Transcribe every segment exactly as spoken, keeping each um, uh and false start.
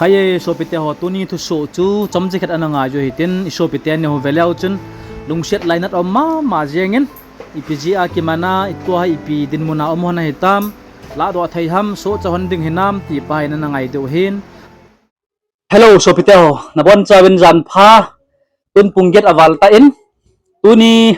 Hai, sopite ho, tuni thusoh chu chomcha khat ana ngai u hitin, i sopite neo veleu chun lungset lainat um mama jengin, ipi jeh a kimana, itua ipi dinmuna um hon ahitam, ladoh thei ham, sohcha hon ding hinam ti pa hi ana ngai diu hin. Hello sopite ho, nabonchauvin jan pha. Tun pung get aval tan, tuni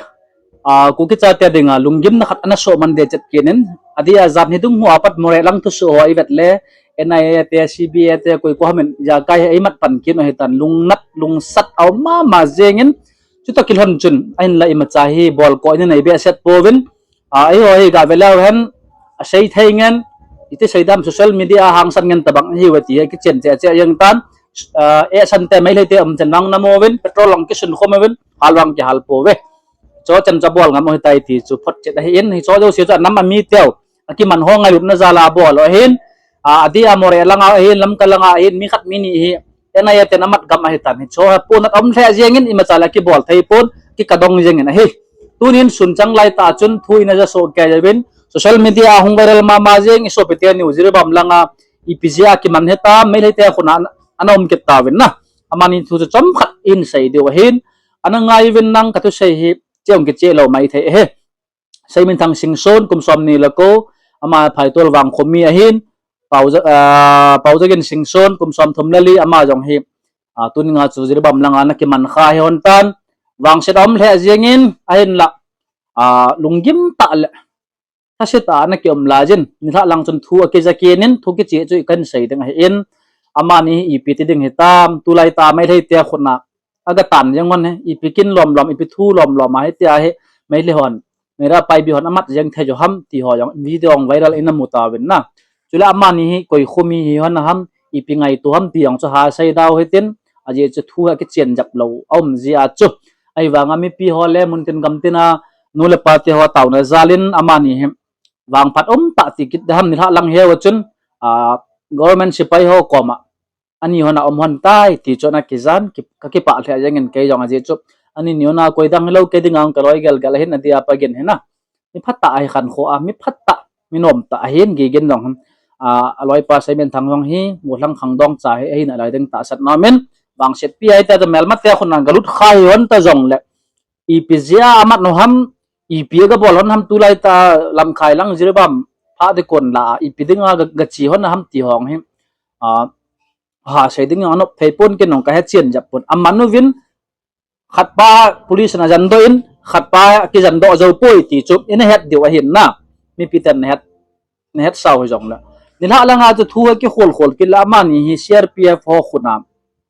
a, Kuki chate dinga lunggimna khat ana soh man ding chet kit in, adeh a jan hi dung ho apat Moreh lang thusoh ho ivet le, N I A te, C B I te, koi koi ham in, ijakai hi eimat pan kit u hitan, lungnat lungsat aum mama jengin, chutoh kilhon chun ahinla imacha hi bolkoh in nei behseh pouvin, a, eiho hi ga veleu hen, asei thei ngen, iti sei dam social media a hangsan ngen tabang hiuve ti hi kichen cheh cheh jeng tan, a, eisan te Meitei te umchan vang namu uvin, petrol lang kisun khum uvin, hal vang kihal pouve. Chuchan chu abol ngam u hitai ti chu photchet ahin, hiche jouse chu anam ami teu akiman ho ngailutna jal a abol u ahin, a, adeh a Moreh langa ahin, Lamka langa ahin, mi khat mi ni hi N I A ten amat gam ahitan, hiche hi ponat um lheh jengin imacha le kibol thei pon, kikadong jengin ahi. Tunin sunchang laitah chun thu ina ja soh kei uvin, social media a hung viral mama jeng i sopite neo Jiribam langa ipi jeh a kiman hitam, Meitei te khut a ana um kit tauvin na. Amani thu chu chomkhat in sei diu ahin, ana ngai uvin lang, kathusei hi chejong kicheh lou maithei ahi. Seiminthang Singson kum somni le ko, ama Phaitol Vangkho mi ahin, Pau Ja-, a, Paujagin Singson kum somthum le li, ama jong hi, a, tuninga chu Jiribam langa ana kiman kha hi hon tan, vangset aum lheh jengin ahinla, a, lunggim tah le thase tah a ana kium laiyin, nilhah lang chun thu akija kit in, thu kicheh chu kahin sei ding ahin, amani hi ipi ti ding hitam, tulaitah a Meitei te khut a aga tan jeng hon hi, ipi kin lom lom, ipi thu lom lom ahi tia hi, Meitei hon, Meira Paibi hon amat jeng thei u ham ti ho jong video jong viral in amu tauvin na. Chule amani hi koi kho mi hi hon ham, ipi ngaito ham ti jong chu ha sei dau hitin, ajeh chu thu hi akichen jep lou aum jeh a chu. Ahivanga mipi ho le muntin gamtin a nu le pa te ho taona jal in amani hi vangphat um tah ti kit ding ham, nilhah lang hiu chun, a, government sepai ho koma ani hon a um hon tai ti chu ana kijan, ki-, kakipah lheh jengin kei jong, ajeh chu ani ni hon a koi dang hilou, kei dinga kaloi gelgel ahin, adeh a Pa Gin hi na, mi phatah ahi, khankho a mi phatah, mi nomtah ahin, Gigin jong hin, a, aloipa Seiminthang jong hi gollhang khangdong cha hi ahi nalai ding tahsan nom in, vangsetpi ahi tia chu melmate khut a galut kha hi hon ta jongle, ipi jeh a amat u ham, ipi aga bol hon ham, tulaitah a Lamkhai lang Jiribam phat ding kon la a ipi dinga ga, gache hon ham ti ho hi, a, ha sei ding jong anop thei pon, kei jong kahe chen jep pon. Aman uvin, khatpa police in ajandoh in, khatpa akijandoh jou poi ti chu ina het diu ahin na. Mipi ten nahet, nahet sau hijongle, nilhah langa chu thu hi kikhol khol kit le, amani hi C R P F ho khut a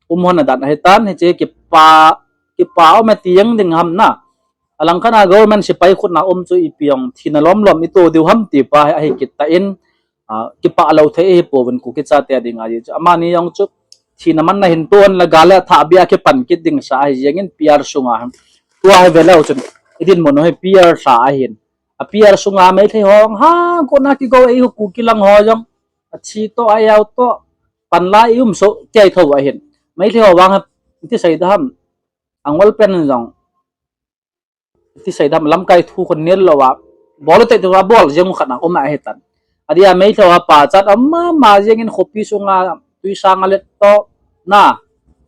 um hon adan ahitan, hiche kipa, kipa um e ti jeng ding ham na. Alangkhat a government sepai khut a um chu ipi jong thina lom lom ito diu ham ti pa hi ahi kit tan, a, kipah lou thei ahi pouvin Kuki chate dinga, ajeh chu amani jong chu thina man a hin to hon le gal le thahbeh a kipan kit ding sa ahi jengin P R sunga hin, tua hi veleu chun idinmun u hi P R lha ahin, a P R sunga Meitei ho jong ha kona kigo, eiho Kuki lang ho jong athi toh, ajao toh, panla ium soh kei thou ahin, Meitei ho vang hi iti sei dam ham, angol pen jong iti sei dam ham, lamkai thu khun nel louva bol u tei tua bol jeng u khat a um ahitan. Adeh a Meitei ho a pachat um mama jengin khopi sunga twisang alet toh na,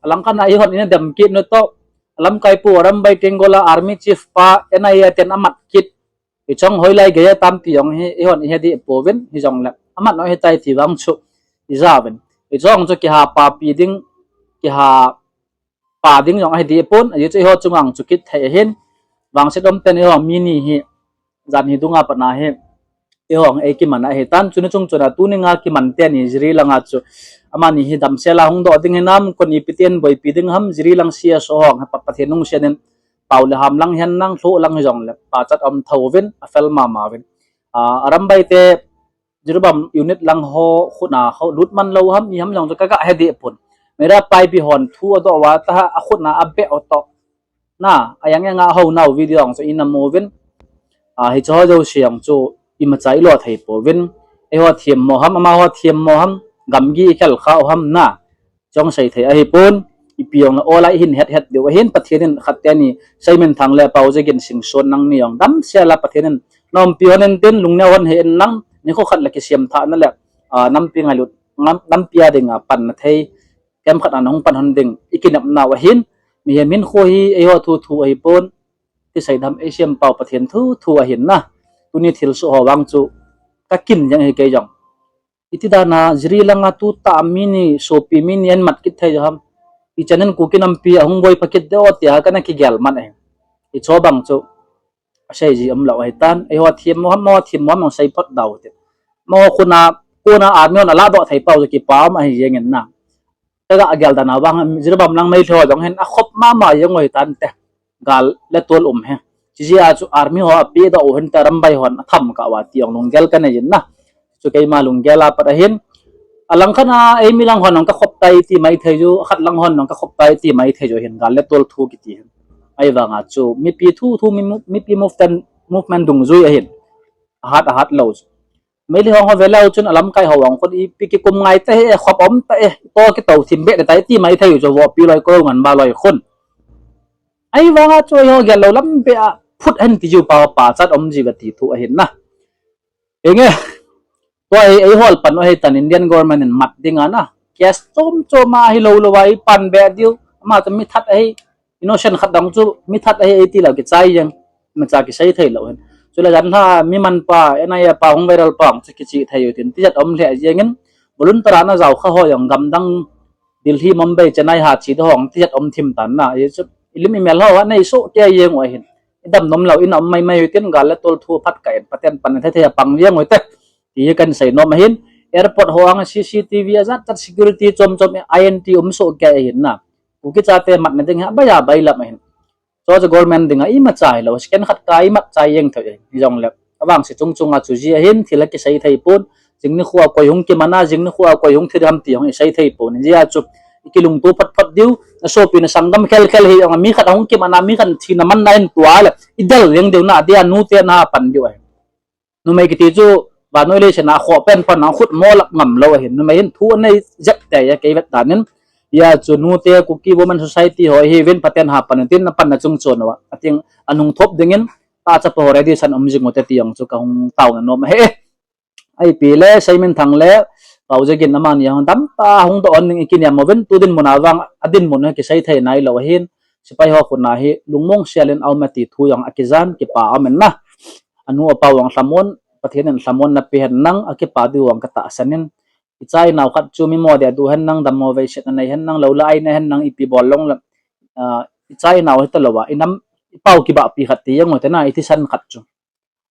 alangkhat a eihon ina dem kit u toh, lamkai pu Arambai Tenggol a army chief pa N I A ten amat kit, hiche jong hoilai gei atam ti jong hi eihon ihe deh pouvin, hijongle amat u ahitai ti vang chu ijauvin, hiche jong chu kiha papi ding, kiha pa ding jong ahi deh pon, ajeh chu eiho chunga chu kit thei ahin, vangset um ten eiho mi ni hi, jan hi dunga pat a hi, eiho eikiman ahitan, chuni chung chun a tuninga kiman teni Jiri langa chu, amani hi damsel a hung doh ding hinam, kon ipi tin boipi ding ham, Jiri lang C S O ho hi Pa, Pathen lungset in pao le ham lang hihen lang, lhoh lang hijongle pachat um tho uvin, afel mama uvin. A, Arambai te, Jiribam unit lang ho khut a ho lut man lou ham, iham jong chu kaga he deh pon. Meira Paibi hon thu adoh uva tah a, akhut a abeh u toh na, ajang jang a ahou nau video jong chu ina mu uvin. A, hiche ho jouse jong chu imacha ilo thei pouvin. Eiho themmo ham, amaho themmo ham, gamgi ikhel kha u ham na, chong sei thei ahi pon, ipi jongle olai hin het het diu ahin, Pathen in khat teni Seiminthang le Paujagin Singson nangni jong damsel a Pathen in naumpi hon intin, lungneo hon hih in lang, nikho khat le kisem thahna le, a, nampi ngailut, nam, nampi a dinga panna thei camp khat a nahung pan hon ding ikinepnau ahin. Mihem hinkho hi eiho thu thu ahipon, ti seidam eisem pau Pathen thu thu ahin na. Tuni thilsoh ho vang chu kakin jeng ahi kei jong. Iti dana Jiri langa tutah mi ni, sopi mi ni ahin mat kit thei jo ham. Ichan in Kuki nampi ahung boi pha kit ding o tia kana kigel man ahi. Hicho bang chu asei ji umlou ahitan. Eiho themmo ham, amaho themmo ham, sei phot dau te. Amaho kona, kona army hon aladoh thei pau chu kipa um ahi jengin na. Kaga gel dana vang Jiribam lang Meitei ho jong hin akhop mama jeng u ahitan te. Gal le tol um hi. Chijeh a chu army ho apedoh u hinte, Arambai hon atham kah uva ti jong lunggel kanei jin na. Chu keima lunggel apat ahin. Alangkhat a eimi lang hon jong kakhop tai ti maithei ju, akhat lang hon jong kakhop tai ti maithei ju ahin, gal le tol thu kiti hin. Ahivanga chu mipi thu thu, mi, mipi movement, movement dungjui ahin. Ahat, ahat lou chu. Meitei ho ho veleu chun alamkai ho vang khun ipi kikum ngai ta hi, khop um ta e, to kitou thim beh ta e ti maithei u chu, vohpi loi, koi ngan ba loi khun. Ahivanga chu eiho gel lou lam beh a phut hen ti ju pa, pachat um ji uve ti thu ahin na. Enge, tua hi eihol pan u ahitan, Indian government in mat dinga na. Case chom chom a hilou lou a ipan beh diu, ama chu mithat ahi, innocent khat dang chu mithat ahi eiti lou kichai jeng, imacha kisei thei lou hin. Chule jan lha mi man pa, N I A pa hung viral pa chu kichih thei u tin, tijat um lheh jengin, volunteer a na jao kha ho jong gamdang Delhi, Mumbai, Chennai ha che ding ho jong tijat um thim tan na. Hichu ilim imel ho anei soh kei jeng u ahin. Idam nom lou, ina um mai mai u tin, gal le tol thu phat kah in, Pathen pan thei thei a pang jeng u hite. Ti hi kahin sei nom ahin. Airport ho ang C C T V ajat jat, security chom chom, I N T um soh kei ahin na. Kuki chate matna ding hi abai abai lam ahin. Chu chu government dinga imacha hilou, second khat kah a imat chai jeng thei ahin. Hijongle avangse chung chunga chu ji ahin, thil akisei thei pon. Jing nikho a koi hung kiman a, jing nikho a koi hung thi ding ham ti jong isei thei pon. Hijeh a chu ikilungto phot phot diu, nasopi nasanggam khel khel hi jong a, mi khat ahung kiman a, mi khat thina manna in tua le idel jeng diu na, adia nute napan diu ahi. Numei kiti chu vannoi leiset a khoh pen pan a khut mo lap ngam lou ahin. Numei hin thu anei jep tei a, kei vet dan in. Hijeh a chu nute, Kuki Women Society ho ihiuvin, Pathen ha pan u tin, napanna chung chon uva, ating anung thop dingin, tahchapa ho ready san um jing u hite ti jong chu kahung taona nom ahi. Ipi le Seiminthang le Paojiagin amani jong damtah a hung doh hon ding ikinem uvin, tu dinmun a vang adinmun hi kisei thei nailou ahin. Sepai ho khut a hi lungmong sel in aum e ti thu jong akijan, kipa aum in na. Anu apa jong lhamon, Pathen in lhamon napeh hen lang, akipa diu jong katahsan in. Icha inao khat chu mimo deh a du hen lang, dammo veiset nanei hen lang, lou le ai nei hen lang, ipi bol long le, ah, icha inao hita lou a, inam ipau kibahpi khat ti jeng u hite na, ithisan khat chu.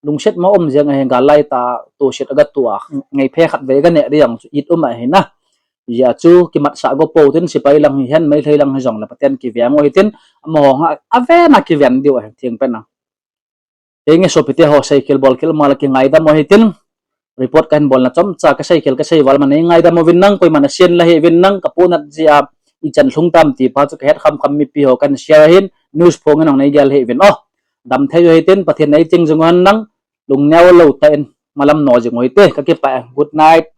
Lungset mo um jeng ahi, gal lai tah a toset aga to a, ngeiphe khat vei aga neh ding jong chu it um ahi na. Hijeh a chu kimatsah go pou tin, sepai lang hihen, Meitei lang hijongle Pathen kiveng u hitin, amaho jong aven a kiven diu ahi, thengpen a. Henge sopite ho, seikhel bolkhel ma la kingaidam u hitin, report kahin bolna chomcha kaseikhel kasei val ma nei ngaidam uvin lang, koiman asen la hih uvin lang, kapohnat jeh a ichan lhung tam ti pa chu kahet khamkham, mipi ho kahin share ahin, news phong in jong nei gel hih uvin o. Damthei u hitin, Pathen in eiching jing u hen lang, lungneo lou tah in malam no jing u hite, kakipah e, good night.